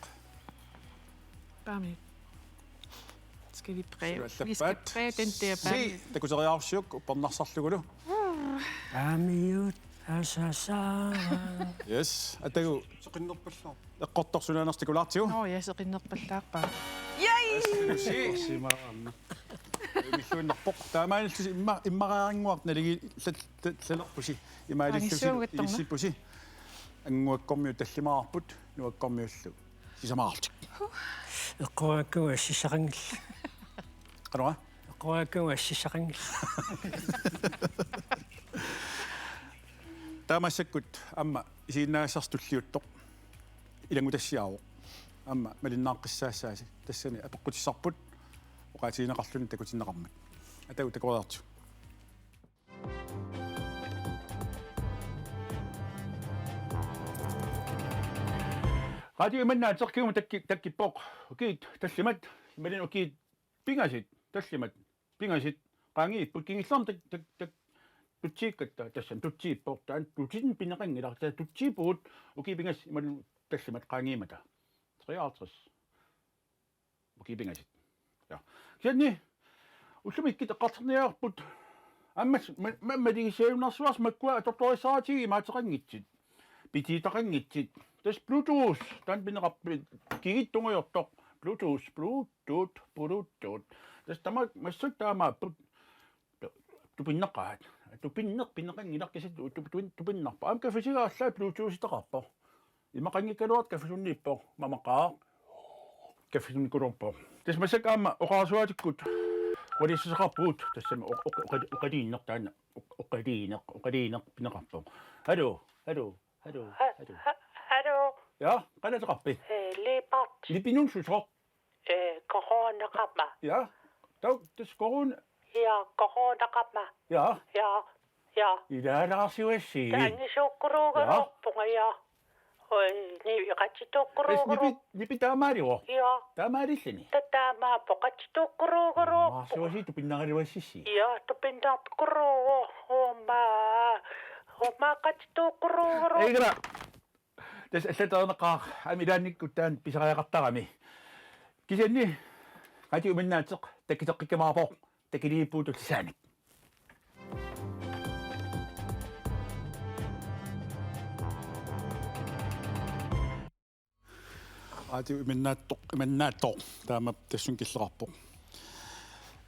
Paamiut. Skal vi præge? Vi skal præge den der Paamiut. C, takuseriaarussiuk uppernarsarlugulu. Paamiut, asasa. Yes, atagu. Seqinnerpallaarpoq. Eqqortoq sunaanersoq takulaartigu. Nå, ja, seqinnerpallaarpaa. Yay! Simaarama. Milluinnarpoq. Taamaalillusi imma-, immariaannguaq naligi-, lal-, lal-, lalerpusi. Imaalillusi Qaangissuugattorna. Ilissippusi. Anguakkormiut tallimaarput, nuakkormiullu sisamaaltik. Eqqoriakkagut assissaqanngillat. Qanoq? Eqqoriakkagut assissaqanngillat. Taava massakkut aamma isiginnaagassarsi tulliuttoq ilanngutassiaavoq. Aamma malinnaaqqissaassaasi. Tassani apeqqutissarput oqaatigineqarluni takutinneqarmat. Atagu takoriartigu. Radio Imannaateq kingumut takki-, takkippoq. Ukiut tallimat, imaluunniit ukiut pingasut tallimat, pingasut qaangiipput, kingullermik tak-, tak-, tak-, tutsiikkatta, tassani tutsiippoq, taanna tutsinnut pineqanngilaq, taava tutsiippugut ukiut pingasut imaluunniit tallimat qaangiimmata. Treoghalvtreds. Ukiut pingasut. Ja. Kisianni ullumi ikittut eqqartorniarput. Aamma ma-, ma-, maligissiuinnarsuarsi makkua atortorissaratigit imaateqanngitsut. Pitiitaqanngitsut. Tassa Bluetooth, taanna pineqarpoq, kigit tungujortoq. Bluetooth, Bluetooth, Bluetooth. Tassa tamaat massakkut taamaapput. Tupinneqaat. Tupinneq pineqanngilaq, kisianni tu-, tu-, tu-, tupinnarpoq. Aamma kaffisiga allaat Bluetoothitaqarpoq. Imaqanngikkaluartoq kaffisunniippoq. Mamaqaaq. Kaffisunnikuluarpoq. Tassa massakkut aamma oqarasuaatikkut oqaluussisaqarpugut. Tassami oq-, oq-, oqali-, oqaluunneq taanna. Oq-, oqaluunneq, oqaluunneq pineqarpoq. Hallo, hallo, hallo, ha-, hallo. Ha-, hallo. Ja, qanoq ateqarpit? Eh, Liipaq. Lipinun susoq? Eh, Koruunaqama. Ja. Taava, tassa Koruun-. Ja, Koruunaqama. Ja. Ja, ja. Ilaalaarsiuassi. Taanna angisuukkuruugaluarpunga, ja. Oi, ni-, iqatsituukkuruugaluar-. Tassa nipi, nipi taamaalivoq. Ja. Taamaalilluni. Ta-, taamaappoq, iqatsituukkuruugaluarpunga. Maarsuasi tupinnaraluassissi. Ja, tupinnarpikkuruuvoq. Uuma, uuma iqatsituukkuruugaluar-. Egra. Tassa allataaneqaaq aamma ilaannikkut taanna pisariaqartarami. Kisianni Radio Imannaateq takkuteqqikkumaarpoq, takuliipput tullisaanik. Radio Imannaattoq, Imannaattoq, taama tassunga killeqarpoq.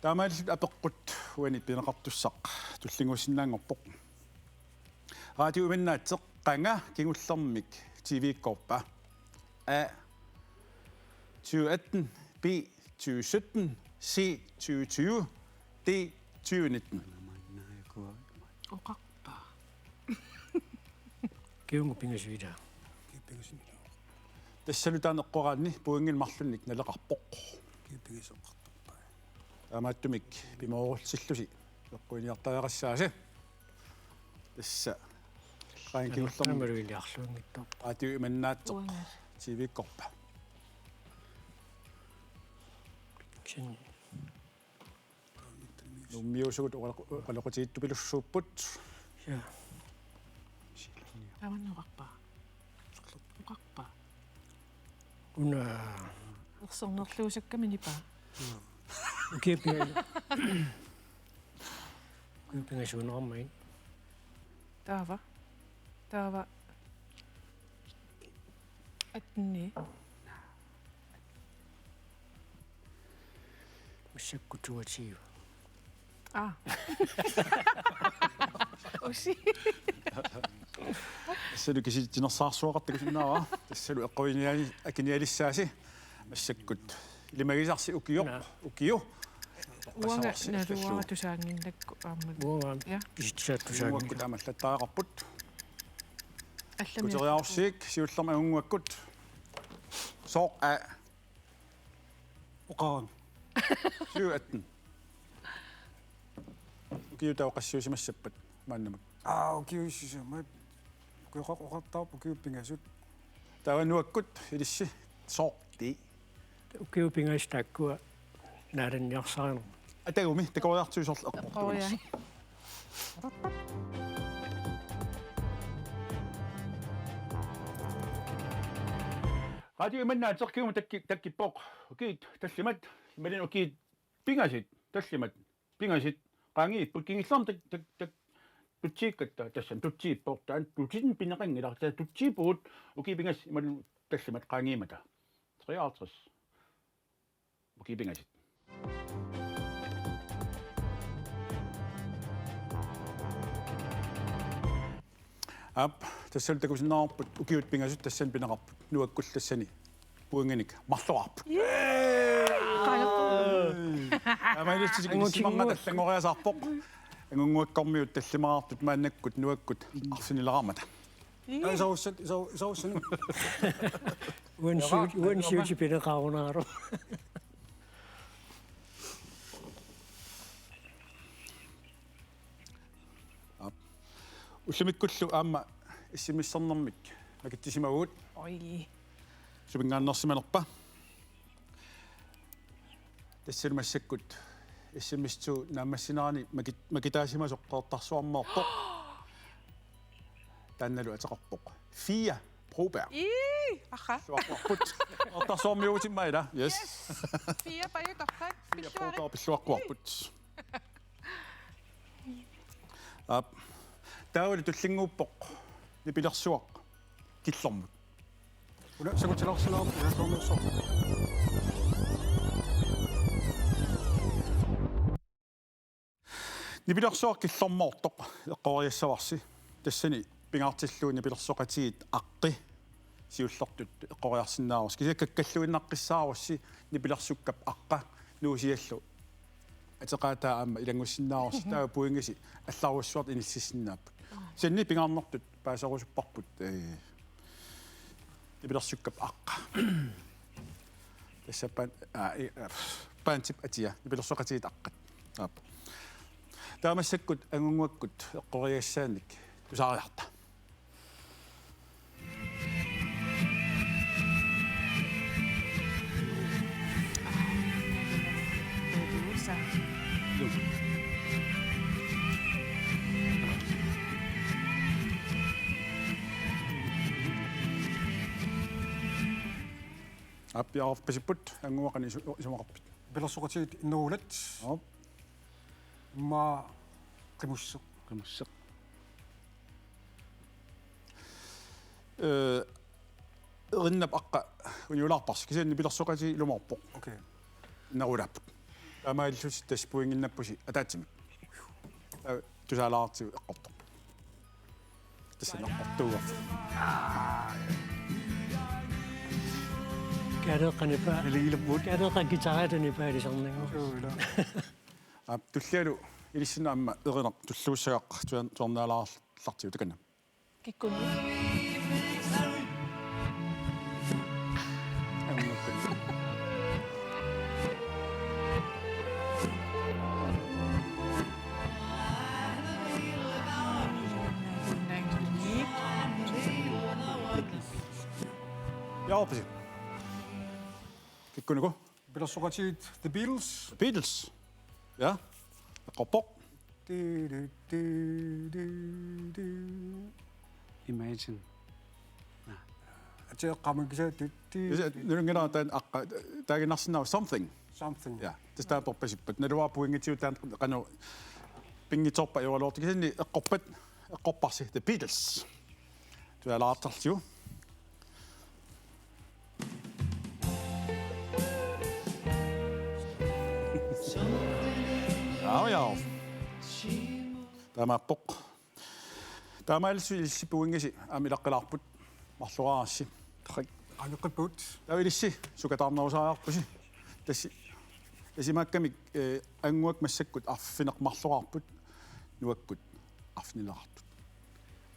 Taamaalilluta apeqqut uani pineqartussaq tullinnguussinnaanngorpoq. Radio Imannaateq Qanga kingullermik T V-kkoorpa? A tyve atten, B tyve sytten, C tyve tyve, D tyve nitten. Oqarpa? Ukiunnguup pingasut ilaa? Tassalu taanna eqqoraanni pointinik marlunnik naleqarpoq. Taamaattumik pimoorullutillusi eqquiniartariaqassaasi. Tassa Qanga kingullermik. Aamma iliarluanngitsoq. Atiu imannaatsoq. Uanga. T V-kkoorpa? Kisianni. Nuummiusugut oqaloq-, oqaloqatigiittupilussuupput. Ja. Tamanna oqarpa? Oqarpa? Una. Ersernerluusakkaminipa? Ukiut pinga-, ukiut pingasuunneqarmagit. Taava. Taava. Atten. Massakkut toogtyve. Aa. Usi. Tassalu kisitsi tinersaarsuaqartakusinnaavara. Tassalu eqquiniali-, akinialissaasi. Massakkut ilimagisarsi ukioq. Naa. Ukioq. Uanga. Passavarsi naluara allallugu. Tusaannginnakku aamma. Uanga. Ja. Kisitsaat tusaannginnakku. Uakkut aamma allattariaqarput. Allami. Kuteriarussiik siullermik Angunnguakkut. Sooq? A. Oqarami. Syv atten. Ukiut taava qassiusimassappat maannamut? Aa, ukiut sisamat. Ukioqaq oqartarpoq ukiut pingasut. Taava Nuakkut ilissi sooq? D. Ukiut pingasut taakkua naalanniarsarinermut. Atagumi, takoriartigu soorlu eqqortuunersoq. Eqqoriai. Radio Imannaateq kingumut takki-, takkippoq. Ukiut tallimat, imaluunniit ukiut pingasut tallimat, pingasut qaangiipput, kingullermik tak-, tak-, tak-, tutsiikkatta, tassani tutsiippoq, taanna tutsinnut pineqanngilaq, taava tutsiippugut ukiut pingasut imaluunniit tallimat qaangiimmata. Treoghalvtreds. Ukiut pingasut. Aap, tassalu takusinnaavarput ukiut pingasut tassani pineqarput. Nuakkullu tassani pointinik marloraarput. Qajortoq. Aamma ilissi Angutinguak. Kisimanngata allanngoriasaarpoq. Angunnguakkormiut tallimaartut maannakkut Nuakkut arfinileraarmata. Ii. Aa, isaussat, isau-, isaussat. Uansiut, uansiut pineqarunaaru. Aap. Ullumikkullu aamma S M S-ernermik makitsisimavugut. Oj. Suminngaanneersimanerpa? Tassalu massakkut S M S-ip naammassinerani makit-, makitaasimasoq Qeqertarsuarmeerpoq. Taannalu ateqarpoq Fia Broberg. Ii, aha. Pilluaqquarput. Qeqertarsuarmiuutima ila. Yes. Yes. Fia Pajutorrak. Fia Broberg pilluaqquarput. Aap. Taavalu tullinnguuppoq nipilersuaq Killormut. Una sangutilaarsinnaavoq, una soornersoq. Nipilersuaq Killormoortoq eqqoriassavarsi. Tassani pingaartillugu nipilersoqatigiit aqqi siullertut eqqoriarsinnaavarsi. Kisianni kakkalluinnaqqissaarussi nipilersukkap aqqa Nuusiallu ateqaataa aamma ilanngussinnaavarsi, taava pointisi allarujussuartut inississinnaapput. Kisianni pingaarnertut paaserusupparput, ee, nipilersukkap aqqa. Tassa pan-, aa, i-, aa, paantip atia, nipilersoqatigiit aqqat. Aap. Taava massakkut Angunnguakkut eqqoriassaanik tusaariarta. Aap, piareerpasipput, Angunnguaq qanoq isu-, isumaqarpit? Nipilersoqatigiit Inneruulat. Aap. Immaqa Qimusseq. Qimusseq. Ee, erinnap aqqa uniulaarparsi, kisianni nipilersoqatigiit ilumoorpoq. Okay. Inneruulaapput. Taamaalillutit tassa pointinnappusi ataatsimik. Taava tusaalaartigu eqqortoq. Tassa eqqortuuvoq. Kaleeqqanipa. Naligilerput. Kaleeqqan guitarernipa ilisarnanngorpoq. Suu, ila. Aap, tullialu ilissinnut aamma Erineq tulluussagaq tuan-, tuarnaalaarlartigu takanna. Kikkunnut? Ja, opisi. Kikkunuku? Nipilersoqatigiit The Beatles. Beatles. Ja. Eqqorpoq. Ti, ti, ti, ti, ti. Imagine. Ati eqqaamagisi ti, ti. Kisianni nalunngilara taanna aqqa-, taaginnarsinnaavoq Something. Something. Ja. Tassa taanna torpasippat. Naluara pointigut taanna qanoq pinngitsoorpat ajoraluartoq. Kisianni eqqorpat, eqqorparsi The Beatles. Tualaartarliu. Au, au. Taamaappoq. Taamaalillusi ilissi pointisi aamma ilaqqilaarput. Marloraarassi. Torrak. Aneqqipput. Taava ilissi sukataarnerusariaqarpusi. Tassa. Isumaakkami, eh, annguakkut massakkut arfineq-marloraarput. Nuakkut arfinileqartut.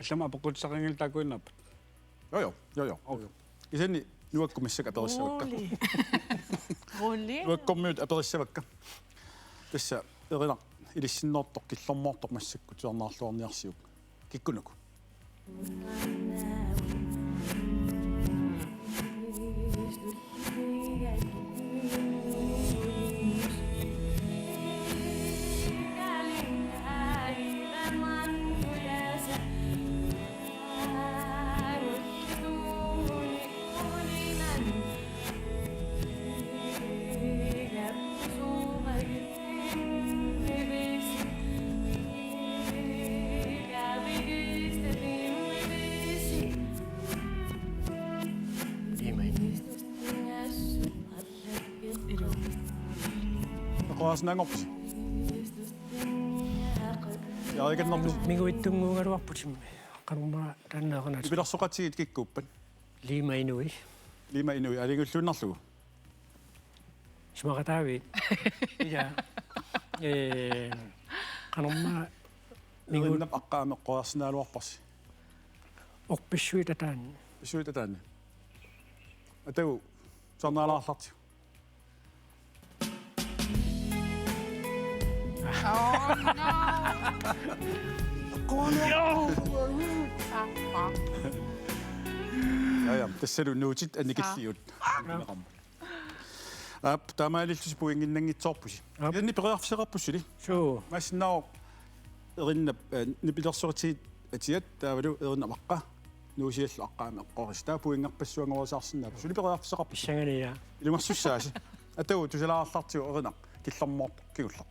Allamik apeqqutissaqanngilaq taakkuinnarpat. Jo, jo, jo, jo. Okay. Kisianni nuakkut massakkut aperissavakka. Rolig. Rolig. Nuakkormiut aperissavakka. Tassa Erineq ilissinneersoq killormoortoq massakkut tuarnaarluarniarsiuk. Kikkunuku? Eqqoriarsinnaanngorpisi? Ja, ikke nok. Miguittunnguugaluarputimmi. Qanormaa taanna eqanat. Nipilersoqatigiit kikkuuppat? Lima Inui. Lima Inui, aalajangiulluinnarlugu. Isumaqataavit. Ja. Eh, qanormaa migu- Erinnap aqqaa aamma eqqoriarsinnaagaluarparsi. Orpissuit ataanni. Orpissuit ataanni. Atagu, tuarnaalaarlartigu. Oh, no. Ja, ja. Tassalu nuutit annikilliut. Aap, taamaalillusi pointinnanngitsoorpusi. Aap. Kisianni periarfissaqarpusi suli. Suu. Imaassinnaavoq Erinnap, eh, nipilersoqatigiit atiat taavalu Erinnap aqqa. Nuusiallu aqqaa aamma eqqorisi. Taava pointerpassuanngoriasaarsinnaapput. Suli periarfissaqarpusi. Pissanganaq, ja. Ilungersussaasi. Atagu tusalaarallartigu Erineq killormoortoq kingulleq.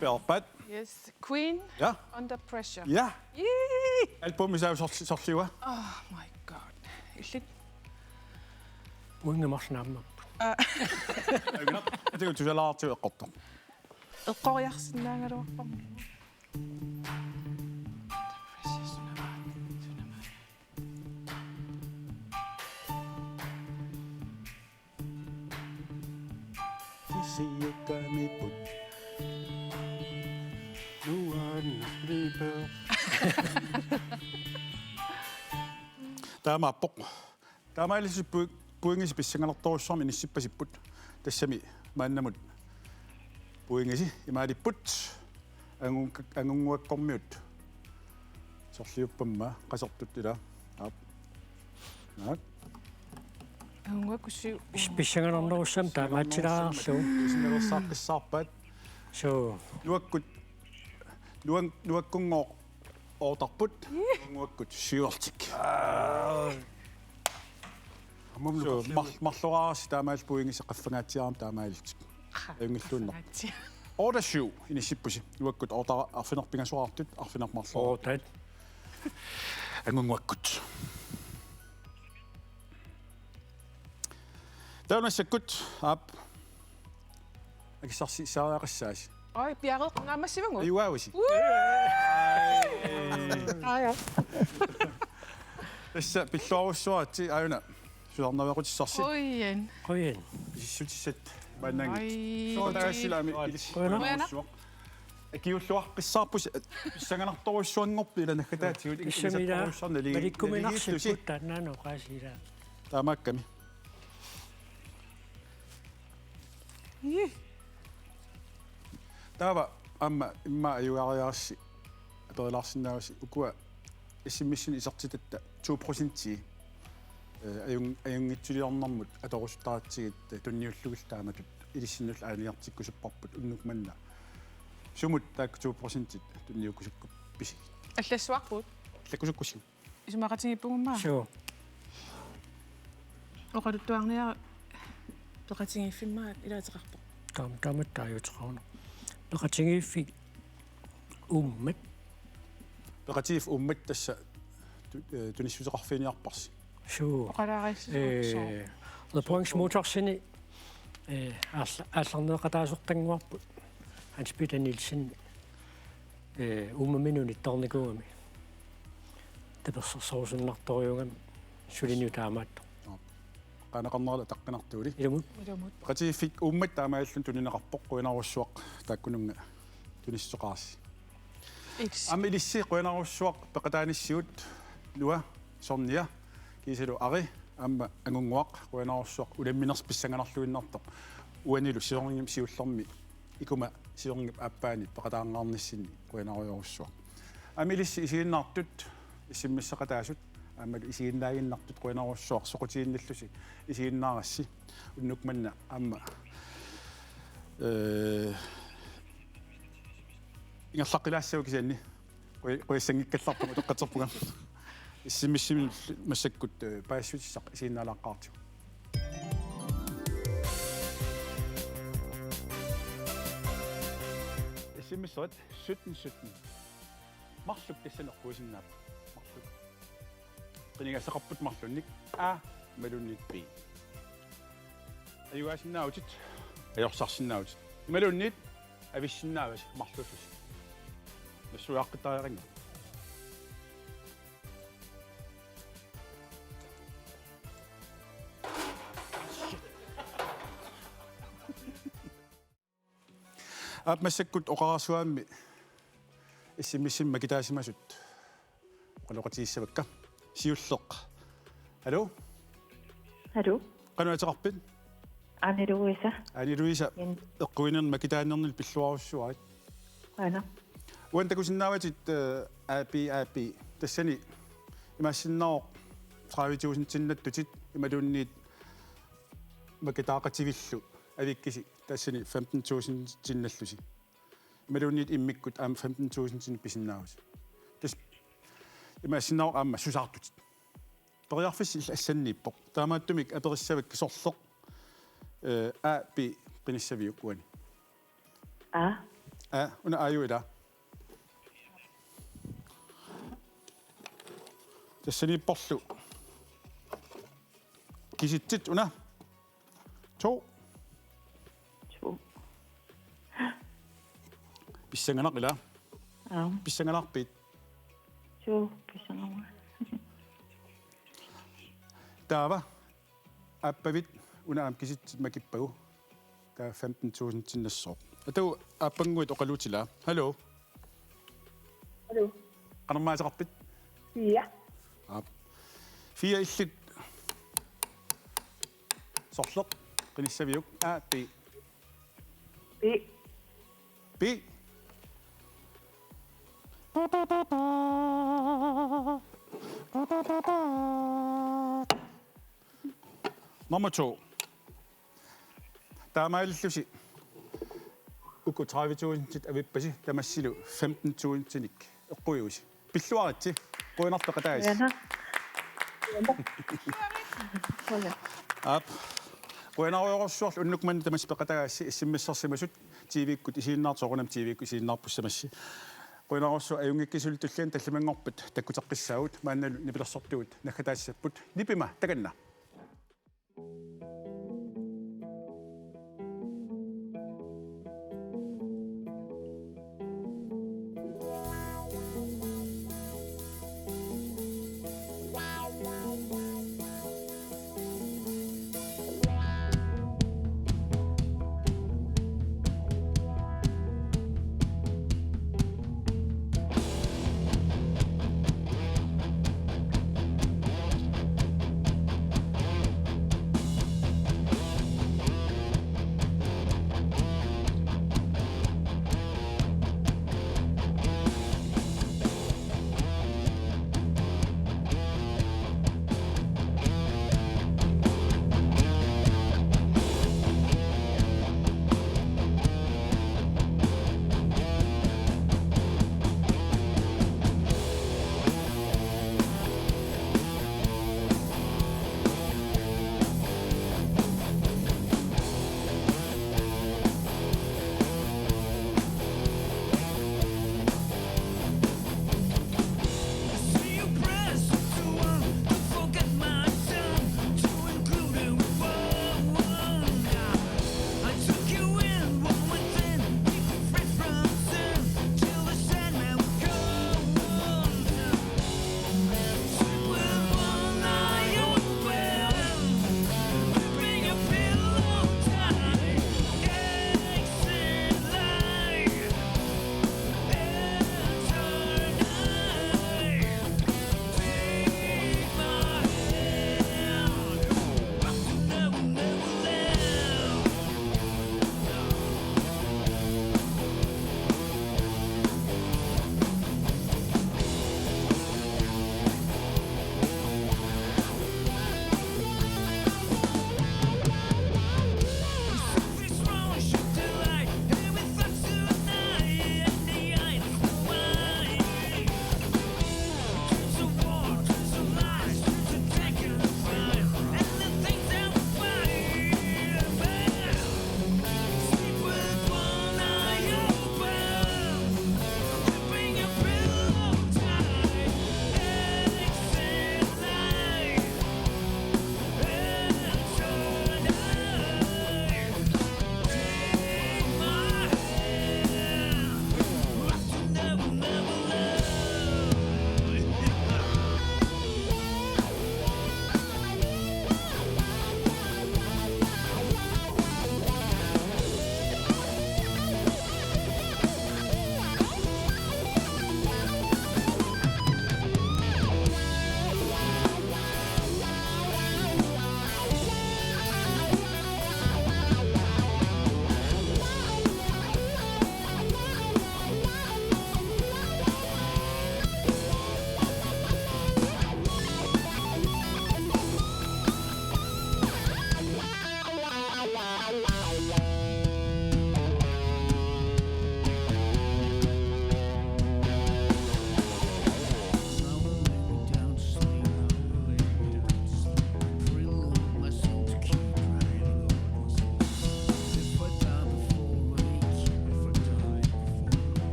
Peorpat. Yes, Queen. Ja. Under Pressure. Ja. Yee! Albumi saava sorli-, sorliua? Oh my God. Illit. Pointit marluk naammapput. Ah. Atagu tusalaartigu eqqortoq. Eqqoriarsinnaagaluarparmi. Kisiukamiipput. Nuann' liiper. Taamaappoq. Taamaalillusi pu-, pointisi pissanganartorujussuarmik inissippasipput. Tassami maannamut pointisi imaalipput. Angun-, angunnguakkormiut. Sorliuppamma qasertut ila. Aap. Naak. Angunnguakkussiu. Pis-, pissanganarnerussammat taamaatsilaarlugu. Pissanganarsaqqissaarpaat. Suu. Nuakkut, nuan-, nuakkunngooq otterput. Nuanguakkut syvoghalvtreds. Aamma. Suu, mar-, marloraarassi taamaalillusi pointisi qaffangaatsiarami taamaalillutik. Ajunngilluinnaq. Qaffangaatsiaq. Otte syv inissippusi. Nuakkut otte arfineq-pingasoraartut, arfineq-marluk. Otte. Angunnguakkut. Taava massakkut, aap. Akissarsiareeqqassaasi. Oj, Bjarke, naammassivagut. Ajugaavasi. Woo! Aja. Tassa pilluarujussuaritsi, Aajuna. Sularnaveeqqutissarsi. Qujan. Qujan. Pisissutissat maannaanngitsoq. Oj. Soorlu taava silami ilis-. Qujanaq. Qujanaq. Akiulluaqqissaarpusi, pissanganartorujussuanngorpit ila naggataatigut. Pissamila. Ikilisattorujussuarnik nali-, malikkuminarsipput naligiillusi. Taannaana oqaasii ila. Taamaakkami. Ih. Taava aamma immaqa ajugaariarassi aperilaarsinnaavasi ukua S M S-ini isertitatta to procentii. Eh, ajun-, ajunngitsuliornermut atorusuttaratsigit, eh, tunniullugillu taamatut ilissinnullu aalajangertikkusupparput unnuk manna. Sumut taakku to procentit tunniukkusukkukku pisigit? Allassuarput. Allakkusukkussigit. Isumaqatigiippugut aamma. Suu. Oqaluttuarniaruk peqatigiiffimmi aamma ilaateqarpoq. Taam-, taamatut taaguuteqaruna. Peqatigiiffik uummat. Peqatigiiffik uummat tassa tu-, eh, tunissuteqarfiginiarparsi. Suu. Oqalaariassisut. Eh, The Points Motorsini, eh, aalla-, aallarneeqataasortannguarput Hans Peter Nielsen, eh, uummaminut nittarnikuugami. Tapersersorusunnartorujuugami suliniut taamaattoq. Aap. Qaaneqarnerallu ataqqinartuuli. Ilumut. Ilumut. Peqatigiiffik uummat taamaalilluni tunineqarpoq, qujanarujussuaq taakkununnga tunissuteqarassi. Iks. Aamma ilissi qujanarujussuaq peqataanissigut Noah, Sonja, kiisalu Ari, aamma Angunnguaq, qujanarujussuaq unamminersi pissanganarluinnartoq. Uanilu siornami siullermi ikuma siornap aappaani peqataanngaarnissinni qujanarujorujussuaq. Aamma ilissi isiginnaartut, S M S-eqataasut, aammalu isiginnaaginnartut qujanarujussuaq soqutiginnillusi isiginnaarassi. Unnuk manna aamma, eh, ingerlaqqilaassavat kisianni. Qu-, qujassanngikkallarpunga utoqqatserpunga. S M S-imi massakkut, eh, paasissutissaq isiginnaalaaqqaartigu. S M S-erit sytten sytten. Marluk tassani eqquisinnaapput. Marluk. Qinigassaqarputit marlunnik A imaluunniit B. Ajugaasinnaavutit, ajorsarsinnaavutit. Imaluunniit avissinnaavasi marluullusi. Nassuiaqqittariaqannga. Aap, massakkut oqarasuaammi S M S-imi makitaasimasut oqaloqatigissavakka. Siulleq. Hallo? Hallo? Qanoq ateqarpit? Anne Louise. Anne Louise. Jan. Eqquinerni makitaanerni pilluarujussuarit. Aana. Uani takusinnaavatit, eh, A B A B. Tassani imaassinnaavoq tredive tusindinnattutit imaluunniit makitaaqativillu avikkisi tassani femten tusindinnallusi. Imaluunniit immikkut aamma femten tusindinik pisinnaavusi. Tassa imaassinnaavoq aamma susaartutit. Periarfissat illit allanniippoq. Taamaattumik aperissavakka sorleq, eh, A B qinissaviuk uani. A. A, una Aaju ila. Tassaniipporlu. Kisitsit una. To. To. Pissanganaq ila. Aap. Pissanganarpit? To, pissanganaq. Taava. Aappavit una aamma kisitsit makippagu. Taava femten tusindinnassaaq. Atagu aappannguit oqaluutilaa. Hallo. Hallo. Qanormaa ateqarpit? Fia. Aap. Fia, illit sorleq qinissaviuk? A, B. B. B. Nummer to. Taamaalillusi uku tredive tusindit avippasi, tamassilu femten tusindinik eqquivusi. Pilluaritsi, qujanartoq peqataassi. Qujanaq. Qujanaq. Aap. Qujanarujorujussuarlu unnuk manna tamassi peqataassi, S M S-ersimasut, T V-kkut isiginnaartut, soorunami T V-kkut isiginnaarput tamassi. Qujanarsuaq, ajunngikkisullu tulliani tallimanngorpat takkuteqqissaagut, maannalu nipilersortugut naggataassapput. Nipima takanna.